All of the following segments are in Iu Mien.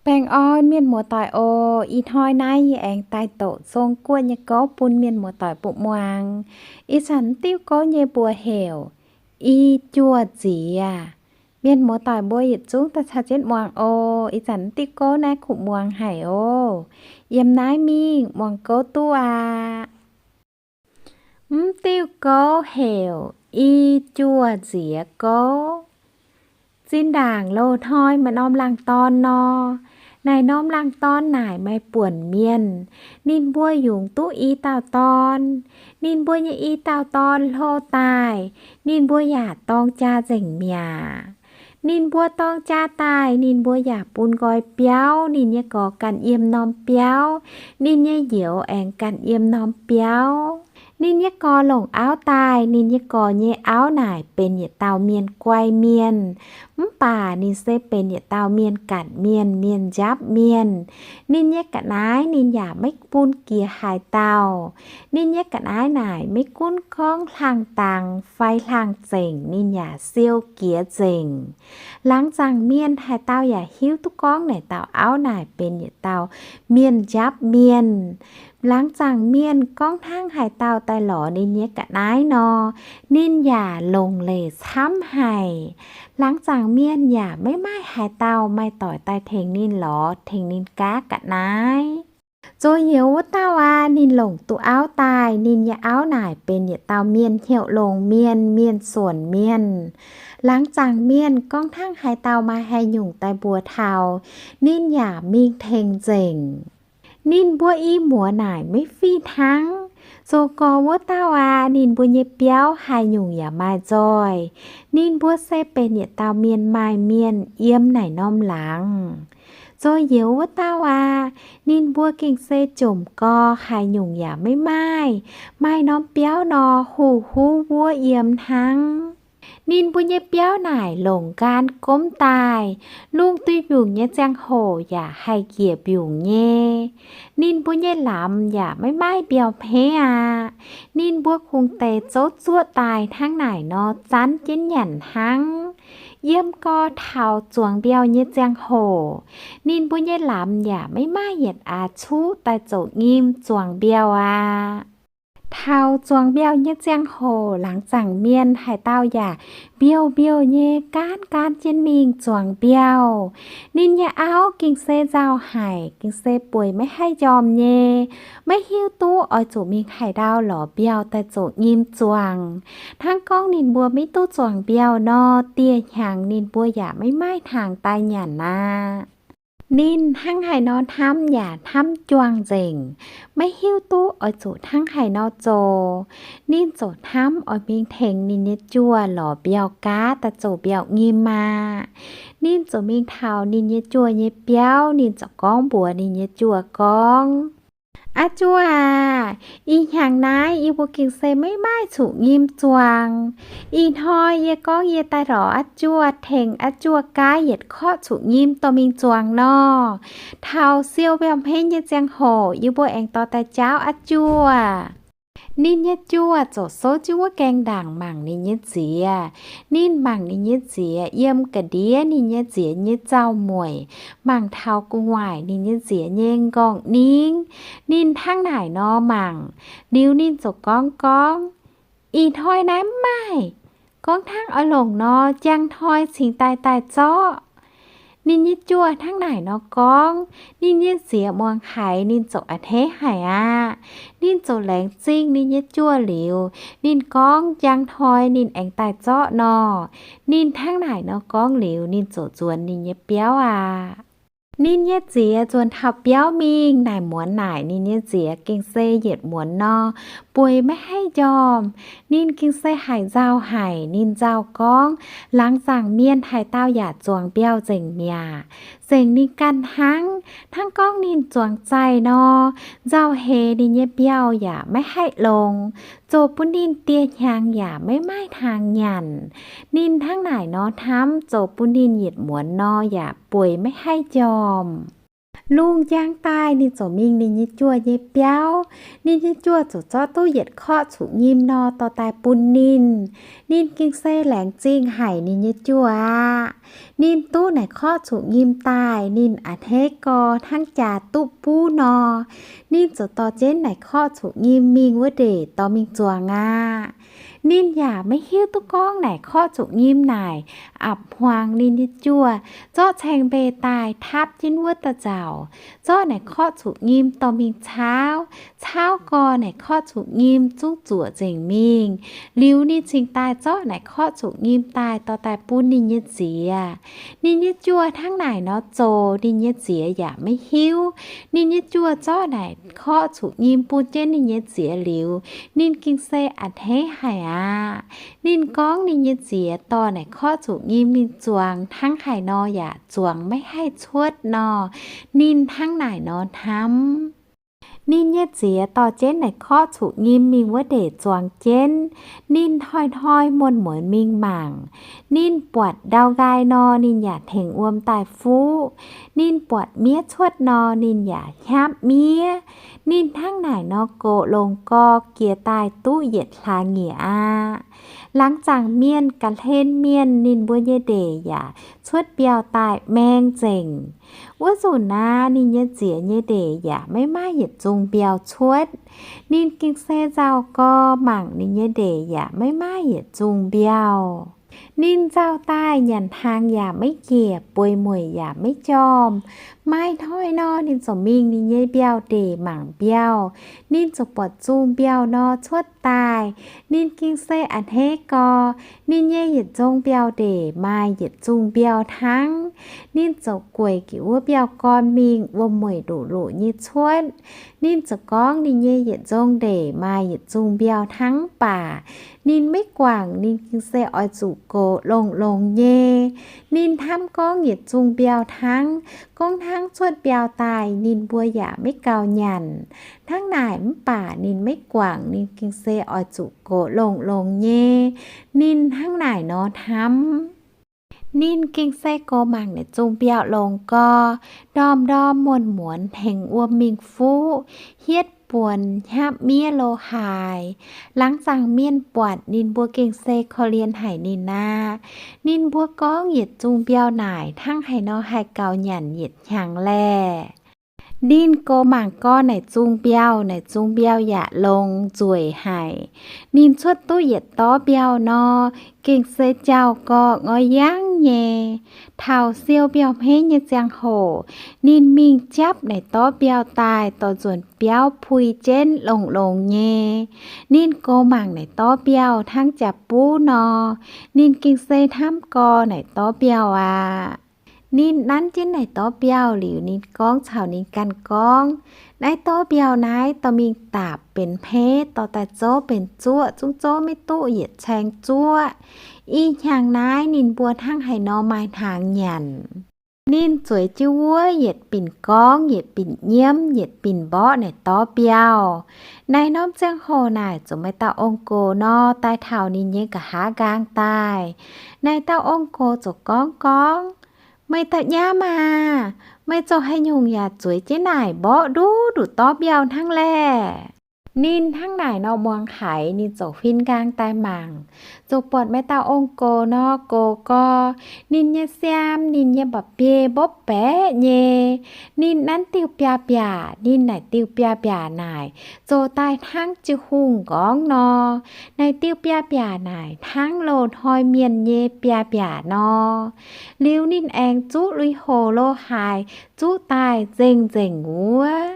Baengh orn mienh muoz-doic oc. Ih hnoi naaiv yie aengx daaih doqc Zong-Guoqv nyei gouv bun mienh muoz-doic mbuo muangx. Ih zanc diuh gouv nyei mbuox heuc I Juoz Nziex. Mienh muoz-doic mbuo yietc zungv daaih caux jienv muangx oc. Ih zanc diuh gouv naaiv kuv muangx haic oc. Yiem naaiv mingh muangx gouv duqv aqv. Mv diuh gouv heuc I Juoz Nziex Gouv. Zinh ndaangc loz-hnoi maaih norm laangz dorn nor, naaic norm laangz dorn naaic maaih buonc mienh. Ninh mbuo yungz duqv i dauh dorn. Ninh mbuo nyei i dauh dorn hlo daaih, ninh mbuo yaac dorng jaa nzengc mi'aqv. Ninh mbuo dorng jaa daaih, ninh mbuo yaac bun nqoi biauv. Ninh nyei gorx ganh yiem norm biauv, ninh nyei njoux aengx ganh yiem norm biauv. Ninh nyei gorx longc auv daaih, ninh nyei gorx nyei auv naaic benx yietc dauh mienh guai mienh, mv baac ninh se benx yietc dauh mienh gatc mienh, mienh njapv mienh. Ninh nyei ga'naaiv ninh yaac maiv bun jiex haaix dauh. Ninh nyei ga'naaiv naaic maiv gunv gorngv hlang dangx fai hlang zengc, ninh yaac siou jiex nzengc. Laangz zaangc mienh haaix dauh yaac hiuv duqv gorngv naaic dauh auv naaic benx yietc dauh mienh njapv mienh. Laangz zaangc mienh gorngv hnangv haaix dauh daaih lorz ninh nyei ga'naaiv nor, ninh yaac longc leiz camv haic. Laangz zaangc mienh yaac maiv maaih haaix dauh maaih doic daaih tengx ninh lorz, tengx ninh gaav ga'naaiv. Zoux youz wuov dauh aqv, ninh longc duqv auv daaih, ninh nyei auv naaic benx yietc dauh mienh hnyouv longx mienh, mienh suonc mienh. Laangz zaangc mienh gorngv hnangv haaix dauh maaih haaix nyungc daaih mbuox taux, ninh yaac mingh tengx nzengc. Ninh mbuo i muoz naaic maiv fih hnangv. Zoux gorx wuov dauh aqv, ninh mbuo nyei biauv haaix nyungc yaac maaih nzoih. Ninh mbuo se benx yietc dauh mienh maaih mienh yiem naaic norm laangz. Zoux youz wuov dauh aqv, ninh mbuo gengh se jomc gorx, haaix nyungc yaac maiv maaih. Maaih norm biauv nor, huv-huv wuov yiem hnangv. Ninh mbuo nyei biauv naaic longc nqaan gomv daaih, lungh duih mbiungc nyei ziangh hoc yaac haih njiec mbiungc nyei. Ninh mbuo nyei lamz yaac maiv maaih mbiauh hmeiv aqv. Ninh mbuo kungx deix zouv zuoqv daaih hnangv naaic nor zanv jienv nyanc hnangv. Yiem gau taux zuangx mbiauh nyei ziangh hoc, ninh mbuo nyei lamz yaac maiv maaih yietc aax cuqv daaih zoux nyim zuangx mbiauh aqv. Taux zuangx mbiauh nyei ziangh hoc, laangz zaangc mienh haaix dauh yaac mbiouh mbiouh nyei gaanv gaanv jienv mingh zuangx mbiauh. Ninh nyei auv gengh se nzauh haic, gengh se bueix maiv haih njormh nyei, maiv hiuv duqv oix zuqc mingh haaix ndau lorz mbiauh daaih zoux nyim zuangx. Hnangv gorngv ninh mbuo maiv duqv zuangx mbiauh nor, dieh hnyangx ninh mbuo yaac maiv maaih hnaangx daaih nyanc aqv. Ninh hnangv haaix nor hnamv yaac hnamv juangc nzengc, maiv hiuv duqv oix zuqc hnangv haaix nor zoux. Ninh ziouc hnamv oix mingh tengx ninh nyei juoz lorz mbiauh gaav daaih zoux mbiauh nyim aqv. Ninh ziouc mingh taux ninh nyei juoz nyei biauv, ninh ziouc gorngv mbuox ninh nyei juoz gorngv, Aa juoz aac, ih hnyangx naaiv yie mbuo gengh se maiv maaih zuqc nyim zuangx. Ih hnoi yie gorngv yie daaih lorz aa juoz tengx aa juoz gaav yietc korqv zuqc nyim dorh mingh zuangx nor, taux siou mbiauh hmeiv nyei ziangh hoc yie mbuo aengx dorh daaih jaauv aa juoz. Ninh nyei juoz ziouc souv jienv wuov gaengh ndaangc mangc ninh nyei nziex. Ninh mangc ninh nyei nziex yiem ga'ndiev ninh nyei nziex nyei nzauh mueic, mangc taux gu'nguaaic ninh nyei nziex nyei nqorngv-ningv. Ninh hnangv naaic nor mangc liuz, ninh ziouc gorngv gorngv, Ih hnoi naaiv mv maaih. Gorngv hnangv oix longc nor, njang hnoi cingx daaih daaih zorqv. Ninh nyei juoz hnangv naaic nor gorngv, ninh nyei nziex muangx haiz ninh ziouc a'hneiv haic aqv. Ninh ziouc laengz zingh ninh nyei juoz liuz, ninh gorngv njang hnoi ninh aengx daaih zorqv nor. Ninh hnangv naaic nor gorngv liuz, ninh ziouc nzuonx ninh nyei biauv aqv. Ninh nyei nziex nzuonx taux biauv mingh, naaic muonz naaic ninh nyei nziex gengh se yietc muonz nor, bueix maiv haih njormh. Ninh gengh se haiz nzauh haic. Ninh nzauh gorngv, laangz zaangc mienh haaix dauh yaac zuangx mbiauh nzengc mi'aqv, zengc ninh ganh hnangv. Hnangv gorngv ninh zuangx zaih nor, nzauh heix ninh nyei mbiauh yaac maiv haih longx, zoux bun ninh dieh hnyangx yaac maiv maaih hnaangx nyanc. Ninh hnangv naaic nor hnamv zoux bun ninh yietc muonz nor yaac bueix maiv haih njormh. Lungh njang daaih ninh ziouc mingh ninh nyei juoh nyei biauv. Ninh nyei juoh ziouc zorqv duqv yietc korqv zuqc nyim nor dorh daaih bun ninh. Ninh gengh se laengz zingh haic ninh nyei juoh aqv. Ninh duqv naaic korqv zuqc nyim daaih, ninh a'hneiv gau hnangv jaax duqv buv nor, ninh ziouc dorh jienv naaic korqv zuqc nyim mingh wuov ndeic dorh mingh zuangx aqv. Ninh yaac maiv hiuv duqv gorngv naaic korqv zuqc nyim naaic apc hmuangx ninh nyei juoh zorqv caeng mbeix daaih tapv jienv wuov da'nzauc, zorqv naaic korqv zuqc nyim dorh mingh caauv. Caauv gau naaic korqv zuqc nyim zungv zuoqc nzengc mingh. Liuz ninh cingx daaih zorqv naaic korqv zuqc nyim daaih dorh daaih bun ninh nyei ziex. Ninh nyei juoh hnangv naaic nor zoux, ninh nyei ziex yaac maiv hiuv. Ninh nyei juoh zorqv naaic korqv zuqc nyim bun jienv ninh nyei ziex liuz, ninh gengh se a'hneiv haic aqv. Ninh gorngv ninh nyei ziex dorh naaic korqv zuqc nyim mingh zuangx hnangv haaix nor yaac zuangx maiv haih cuotv nor, ninh hnangv naaic nor hnamv. Ninh nyei ziex dorh jienv naaic korqv zuqc nyim mingh wuov ndeic zuangx jienv. Ninh hnoi-hnoi muonz-muonz mingh mangc. Ninh buatc ndau nqaai nor, ninh yaac tengx wuom daaih fuqv. Ninh buatc miev cuotv nor, ninh yaac hnyapv miev. Ninh hnangv naaic nor gox longx gau, jiex daaih duqv yietc hlaax nyieqc aqv. Laangz zaangc mienh ga'hlen mienh ninh mbuo nyei ndeic yaac cuotv mbiauh daaih maeng nzengc. Wuov nzunc naaiv ninh nyei ziex nyei ndeic yaac maiv maaih yietc zungh mbiauh cuotv. Ninh gengh se nzauh gau mangc ninh nyei ndeic yaac maiv maaih yietc zungh mbiauh. Ninh nzauh daaih nyanc hnaangx yaac maiv njiec, bueix mueic yaac maiv jorm. Maaih hnoi nor, ninh ziouc mingh ninh nyei mbiauh ndeic mangc mbiauh. Ninh ziouc buatc zungh mbiauh nor cuotv daaih. Ninh gengh se a'hneiv gau, ninh nyei yietc zungh mbiauh ndeic maaih yietc zungh mbiauh hnangv. Ninh ziouc gueic jienv wuov mbiauh gorn mingh, wuom-mueic nduqc luqc nyei cuotv. Ninh ziouc gorngv ninh nyei yietc zungh ndeic maaih yietc zungh mbiauh hnangv, mv baac ninh maiv guangc. Ninh gengh se oix zuqc gox longx-longx nyei. Ninh hnamv gorngv yietc zungh mbiauh hnangv, gorngv hnangv cuotv mbiauh daaih ninh mbuo yaac maiv gaux nyanc. Hnangv naaic mv baac ninh maiv guangc, ninh gengh se oix zuqc gox longx-longx nyei. Ninh hnangv naaic nor hnamv. Ninh gengh se gox mangc naaic zungh mbiauh longx gau, ndorm-ndorm muonz-muonz tengx wuom mingh fuqv, hietv buonc, hnyapv miev lo haaix. Laangz zaangc mienh buatc ninh mbuo gengh se korv-lienh haic ninh aqv. Ninh mbuo gorngv yietc zungh mbiauh naaic hnangv haaix nor haih gaux nyanc yietc hnyangx laeh. Ninh gox mangc gau naaic zungh mbiauh, naaic zungh mbiauh yaac longx nzueic haic. Ninh cuotv duqv yietc dorv mbiauh nor, gengh se jauh-gorx ngoi yangv nyei. Taux siou mbiauh hmeiv nyei ziangh hoc, ninh mingh japv naaic dorv mbiauh daaih dorh nzuonx biauv pui jienv longx-longx nyei. Ninh gox mangc naaic dorv mbiauh hnangv jaax buv nor, ninh gengh se hnamv gau naaic dorv mbiauh aqv. Ninh nanv jienv naaic dorv mbiauh liuz, ninh gorngv caux ninh ganh gorngv, naaiv dorv mbiauh naaiv dorh mingh dapc benx hmeiv dorh daaih zouv benx zuoqv, zungv zouv maiv duqv yietc caeng zuoqv. Ih hnyangx naaiv ninh mbuo hnangv haaix nor maaih hnaangx nyanc. Ninh zueiz jienv wuov yietc binc gorngv, yietc binc nyiemv, yietc binc mborqv naaic dorv mbiauh. Naaiv norm ziangh hoc naaic ziouc maaih dauh ong-gox nor daaih taux ninh nyei nqa'haav nqaang daaih. Naaiv dauh ong-gox ziouc gorngv gorngv, Meih dauh nyaam aah! Meih zoux haaix nyungc yaac zueiz jienv naaic mborqv nduqc nduqc dorv mbiauh hnangv laeh? Ninh hnangv naaic nor muangx haiz, ninh ziouc huin nqaang daaih mangc, ziouc buatc maaih dauh ong-gox nor gox gau. Ninh nyei siaam, ninh nyei mba'biei mbopv baeqv nyei. Ninh nanv diuh biaav-mbiaac, ninh naaic diuh biaav-mbiaac naaic zoux daaih hnangv jiu hungh nqorngv nor. Naaic diuh biaav-mbiaac naaic hnangv loz-hnoi mienh nyei biaav-mbiaac nor. Liuz ninh aengx zuqv lui-hoc lo haaix, zuqv daaih nzengc-nzengc wuov.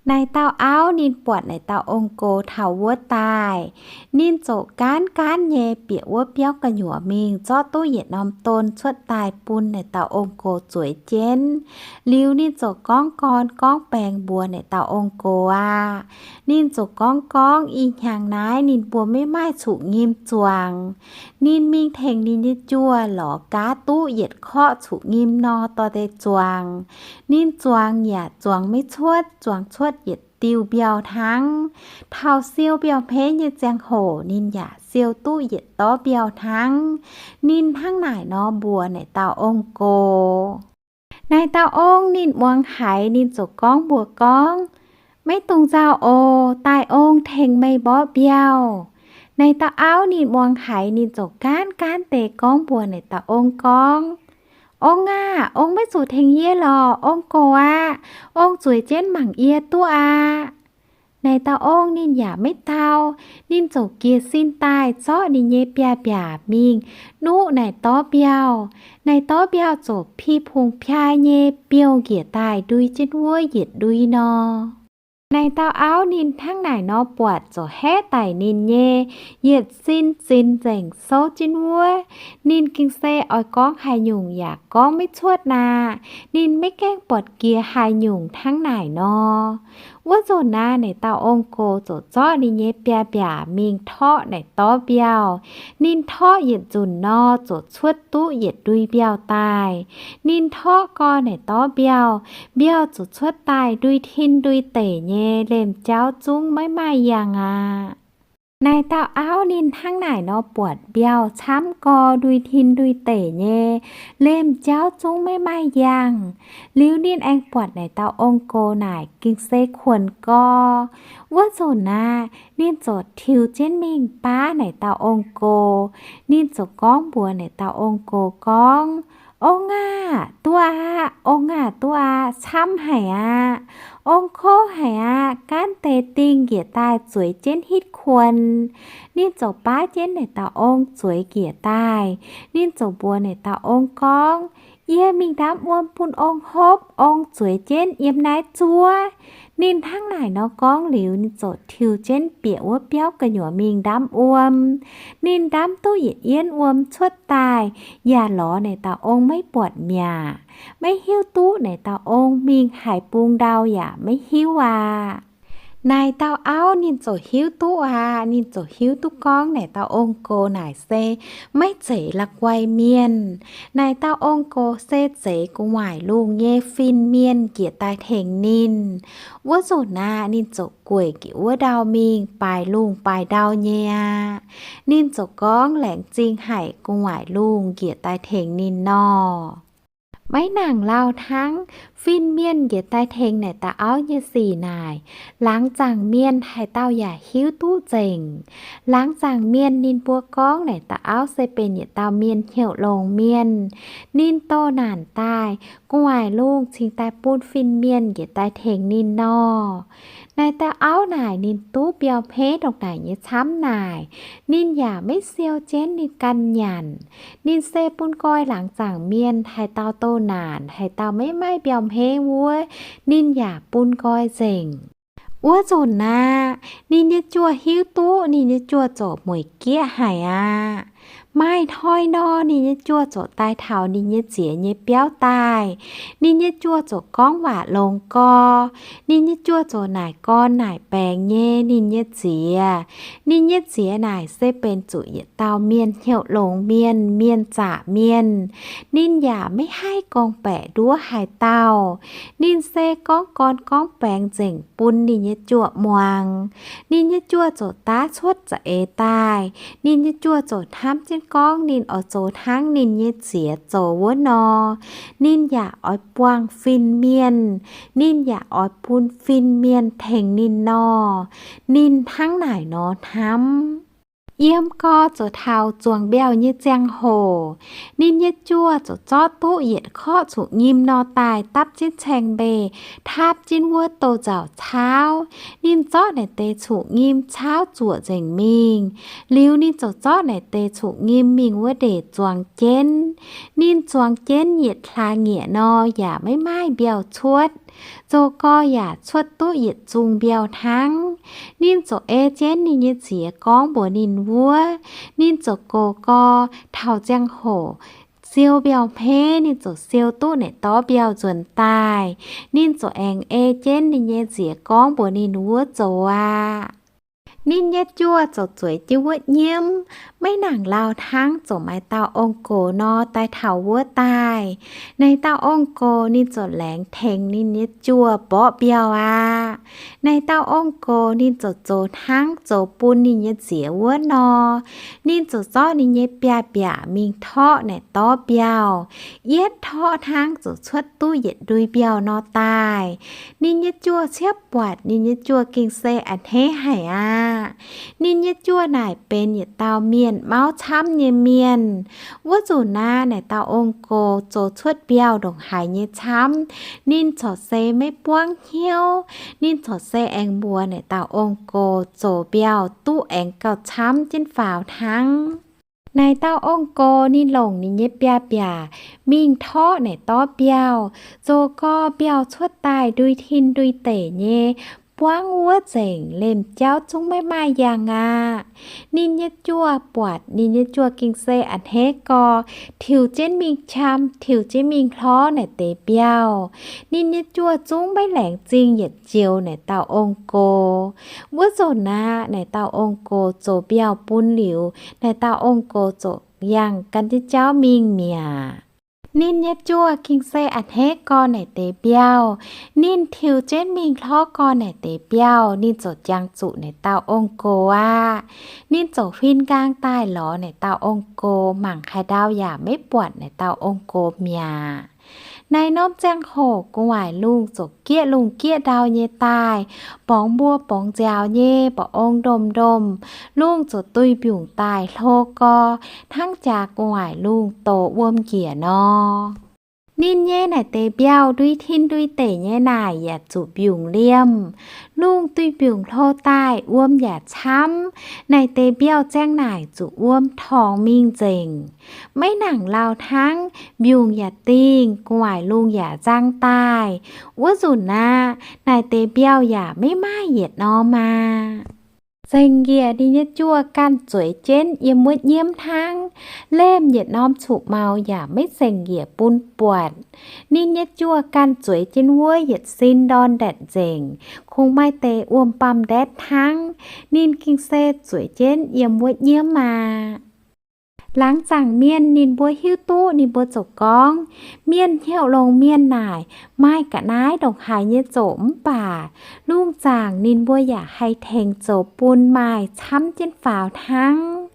Naaic dauh auv ninh buatc naaic dauh ong-gox taux wuov daaih, ninh ziouc gaanv gaanv nyei bieqc wuov biauv gu'nyuoz mingh zorqv duqv yietc norm don cuotv daaih bun naaic dauh ong-gox zueiz jienv. Liuz ninh ziouc gorngv gorn gorngv baeng mbuox naaic dauh ong-gox aqv. Ninh ziouc gorngv gorngv ih hnyangx naaiv ninh mbuo maiv maaih zuqc nyim zuangx. Ninh mingh tengx ninh nyei juoh lorz gaav duqv yietc korqv zuqc nyim nor dorh daaih zuangx. Ninh zuangx yaac zuangx maiv cuotv, zuangx cuotv yietc diuh mbiauh hnangv. Taux siou mbiauh hmeiv nyei ziangh hoc ninh yaac siou duqv yietc dorv mbiauh hnangv. Ninh hnangv naaic nor mbuox naaic dauh ong-gox. Naaic dauh ong ninh muangx haiz ninh ziouc gorngv mbuox gorngv, Maiv dungx nzauh oc. Daaih ong tengx meih mborqv mbiauh. Naaic dauh auv ninh muangx haiz ninh ziouc gaanv gaanv deix gorngv mbuox naaic dauh ong gorngv, Ong aah! Ong maiv zuqc tengx yie lorqc. Ong gox aqv. Ong zueiz jienv mangc yie duqv aqv. Naaic dauh ong ninh yaac maiv dau. Ninh ziouc jiez sin daaih zorqv ninh nyei biaav-mbiaac mingh nuqv naaic dorv mbiauh. Naaic dorv mbiauh ziouc pih pungx piaai nyei biouh njiec daaih ndui jienv wuov yietc ndui nor. Naaic dauh auv ninh hnangv naaic nor buatc ziouc haeqv daic ninh nyei yietc sin zinx nzengc souv jienv wuov. Ninh gengh se oix gorngv haaix nyungc yaac gorngv maiv cuotv aqv. Ninh maiv gaengh buatc jiex haaix nyungc hnangv naaic nor. Wuov nzunc naaic, naaic dauh ong-gox ziouc zorqv ninh nyei biaav-mbiaac mingh torqv naaic dorv mbiauh. Ninh torqv yietc nzunc nor, ziouc cuotv duqv yietc ndui mbiauh daaih. Ninh torqv gorx naaic dorv mbiauh, mbiauh ziouc cuotv daaih ndui tin ndui deic nyei, liemh jauv zungv maiv maaih yangh aqv. Naaic dauh auv ninh hnangv naaic nor buatc mbiauh camv gorx ndui tin ndui deic nyei, liemh jauv zungv maiv maaih yangh. Liuz ninh aengx buatc naaic dauh ong-gox naaic gengh se kuonx gorx. Wuov nzunc naaic, ninh ziouc tiux jienv mingh baav naaic dauh ong-gox. Ninh ziouc gorngv mbuox naaic dauh ong-gox gorngv, Ong aah, duqv aqv. Ong aah, duqv aqv. Camv haic aqv. Ong kouv haic aqv. Gaanv deix dingh njiec daaih zueiz jienv hitv kuonx. Ninh ziouc baav jienv naaic dauh ong zueiz njiec daaih. Ninh ziouc mbuox naaic dauh ong gorngv, Yie mingh ndamv wuom bun ong hopv. Ong zueiz jienv yiem naaiv zuov. Ninh hnangv naaic nor gorngv liuz, ninh ziouc tiux jienv bieqc wuov biauv gu'nyuoz mingh ndamv wuom. Ninh ndamv duqv yietc yienv wuom cuotv daaih, yaac lorz naaic dauh ong maiv buatc mi'aqv. Maiv hiuv duqv naaic dauh ong mingh haaix bung ndau yaac maiv hiuv aqv. Naaic dauh auv ninh ziouc hiuv duqv aqv. Ninh ziouc hiuv duqv gorngv naaic dauh ong-gox naaic se maiv zeiz la'guaih mienh. Naaic dauh ong-gox se zeiz gu'nguaaic lungh nyei fin-mienh njiec daaih tengx ninh. Wuov nzunc naaic, ninh ziouc gueic njiec wuov ndau mingh baaix lungh baaix ndau nyei aqv. Ninh ziouc gorngv laengz zingh haic gu'nguaaic lungh njiec daaih tengx ninh nor. Maiv nangc lauh hnangv, fin-mienh njiec daaih tengx naaic dauh auv nyei sic naaic, laangz zaangc mienh haaix dauh yaac hiuv duqv nzengc. Laangz zaangc mienh ninh mbuo gorngv naaic dauh auv se benx yietc dauh mienh hnyouv longx mienh. Ninh doh naanc daaih, gu'nguaaic lungh cingx daaih bun fin-mienh njiec daaih tengx ninh nor. Naaic dauh auv naaic ninh duqv mbiauh hmeiv ndongc naaic nyei camv naaic, ninh yaac maiv siou jienv ninh ganh nyanc. Ninh se bun nqoi laangz zaangc mienh haaix dauh doh naanc, haaix dauh maiv maaih mbiauh hmeiv wuov, ninh yaac bun nqoi nzengc. Wuov nzunc naaic, ninh nyei juoh hiuv duqv ninh nyei juoh ziouc mueic jieqv haic aqv. Maaih hnoi nor, ninh nyei juoh ziouc daaih taux ninh nyei ziex nyei biauv daaih. Ninh nyei juoh ziouc gorngv waac longx gorx. Ninh nyei juoh ziouc naaic gorn naaic baengx nyei ninh nyei ziex. Ninh nyei ziex naaic se benx zuqc yietc dauh mienh hnyouv longx mienh, mienh zaqc mienh. Ninh yaac maiv haih gorngv-baeqc nduov haaix dauh. Ninh se gorngv gorn gorngv baengx nzengc bun ninh nyei juoh muangx. Ninh nyei juoh ziouc daav cuotv za'eix daaih. Ninh nyei juoh ziouc hnamv jienv gorngv ninh oix zoux hnangv ninh nyei ziex zoux wuov nor. Ninh yaac oix buangh fin-mienh. Ninh yaac oix bun fin-mienh tengx ninh nor. Ninh hnangv naaic nor hnamv. Yiem gorx ziouc taux zuangx mbiauh nyei ziangh hoc, ninh nyei juoh ziouc zorqv duqv yietc korqv cuqv-nyim nor daaih dapv jienv caeng-mbeih, taapv jienv wuov douz-nzauc caauv. Ninh zorqv naaic deix cuqv-nyim caauv zuoqc nzengc mingh. Liuz ninh ziouc zorqv naaic deix cuqv-nyim mingh wuov ndeic zuangx jienv. Ninh zuangx jienv yietc hlaax nyieqc nor yaac maiv maaih mbiauh cuotv. Zoux gorx yaac cuotv duqv yietc zungh mbiauh hnangv. Ninh ziouc ei jienv ninh nyei ziex gorngv mbuox ninh wuov. Ninh ziouc gox gorx taux ziangh hoc siou mbiauh hmeiv, ninh ziouc siou duqv naaic dorv mbiauh nzuonx daaih. Ninh ziouc aengx ei jienv ninh nyei ziex gorngv mbuox ninh wuov zoux aqv. Ninh nyei juoh ziouc zueiz jienv wuov nyiemv, maiv nangc lauh hnangv ziouc maaih dauh ong-gox nor daaih taux wuov daaih. Naaic dauh ong-gox ninh ziouc laengz tengx ninh nyei juoh mborqv mbiauh aqv. Naaic dauh ong-gox ninh ziouc zoux hnangv zoux bun ninh nyei nziex wuov nor. Ninh ziouc zorqv ninh nyei biaav-mbiaac mingh torqv naaic dorv mbiauh, yietv torqv hnangv ziouc cuotv duqv yietc ndui mbiauh nor daaih. Ninh nyei juoh ciepv buatc, ninh nyei juoh gengh se a'hneiv haic aqv. Ninh nyei juoh naaic benx yietc dauh mienh mauv camv nyei mienh. Wuov nzunc naaic, naaic dauh ong-gox zoux cuotv mbiauh ndongc haaix nyei camv, ninh corc se maiv buangv hnyouv. Ninh corc se aengx mbuox naaic dauh ong-gox zoux mbiauh duqv aengx gauh camv jienv faaux hnangv. Naaic dauh ong-gox ninh longc ninh nyei biaav-mbiaac mingh torqv naaic dorv mbiauh, zoux gorx mbiauh cuotv daaih ndui tin ndui deic nyei, buangv wuov nzengc, lemh jauv zungv maiv maaih yangh aqv. Ninh nyei juoh buatc, ninh nyei juoh gengh se a'hneiv gorx, tiux jienv mingh qam, tiux jienv mingh hlorv naaic deix mbiauh. Ninh nyei juoh zungv maiv laengz zingh yietc joux naaic dauh ong-gox. Wuov nzunc naaic, naaic dauh ong-gox zoux mbiauh bun liuz, naaic dauh ong-gox ziouc yangh gan jienv jauv mingh mi'aqv. Ninh nyei juoh gengh se a'hneiv gorx naaic deix mbiauh. Ninh tiux jienv mingh hlorv gorx naaic deix mbiauh, ninh ziouc jangx zuqc naaic dauh ong-gox aqv. Ninh ziouc huin nqaang daaih lorz naaic dauh ong-gox, mangc haaix ndau yaac maiv buatc naaic dauh ong-gox mi'aqv. Naaiv norm ziangh hoc gu'nguaaic lungh ziouc gieqv lungh gieqv ndau nyei daaih, borngz mbuo borngz nziaaux nyei, mba'ong ndomh ndomh. Lungh ziouc duih mbiungc daaih hlo gorx, hnangv jaax gu'nguaaic lungh dox wuom njiec nor. Ninh nyei naaic deix mbiauh ndui tin ndui deic nyei naaic yaac zuqc mbiungc liemh. Lungh duih mbiungc hlo daaih, wuom yaac camv. Naaic deix mbiauh ziang naaic zuqc wuom torngx mingh nzengc. Maiv nangc lauh hnangv, mbiungc yaac dingh, gu'nguaaic lungh yaac nzang daaih. Wuov nzunc aqv, naaic deix mbiauh yaac maiv maaih yietc norm aqv. Zengc njiec ninh nyei juoh ganh zueiz jienv yiem wuov nyiemv hnangv. Lemh yietc norm cuqv-maux yaac maiv zengc njiec bun buatc. Ninh nyei juoh ganh zueiz jienv wuov yietc sin ndorn ndaatc nzengc, kungx maaih deix wuom-baamh ndaetv hnangv. Ninh gengh se zueiz jienv yiem wuov nyiemv aqv. Laangz zaangc mienh ninh mbuo hiuv duqv ninh mbuo ziouc gorngv, mienh hnyouv longx mienh naaic maaih ga'naaiv ndongc haaix nyei zoqc mv baac lungh zaangc ninh mbuo yaac haih tengx zoux bun maaih camv jienv faaux hnangv.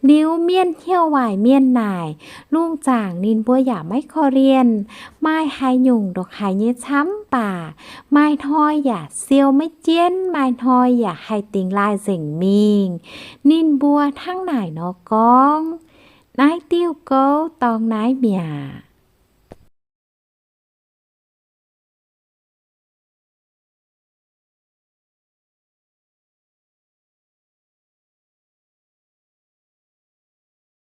Liuz mienh hnyouv waaic mienh naaic, lungh zaangc ninh mbuo yaac maiv korv-lienh, maaih haaix nyungc ndongc haaix nyei camv mv baac maaih hnoi yaac siou maiv jienv, maaih hnoi yaac haih dingx laaih nzengc mingh. Ninh mbuo hnangv naaic nor gorngv. Naaiv diuh gouv dorng naaiv mi'aqv.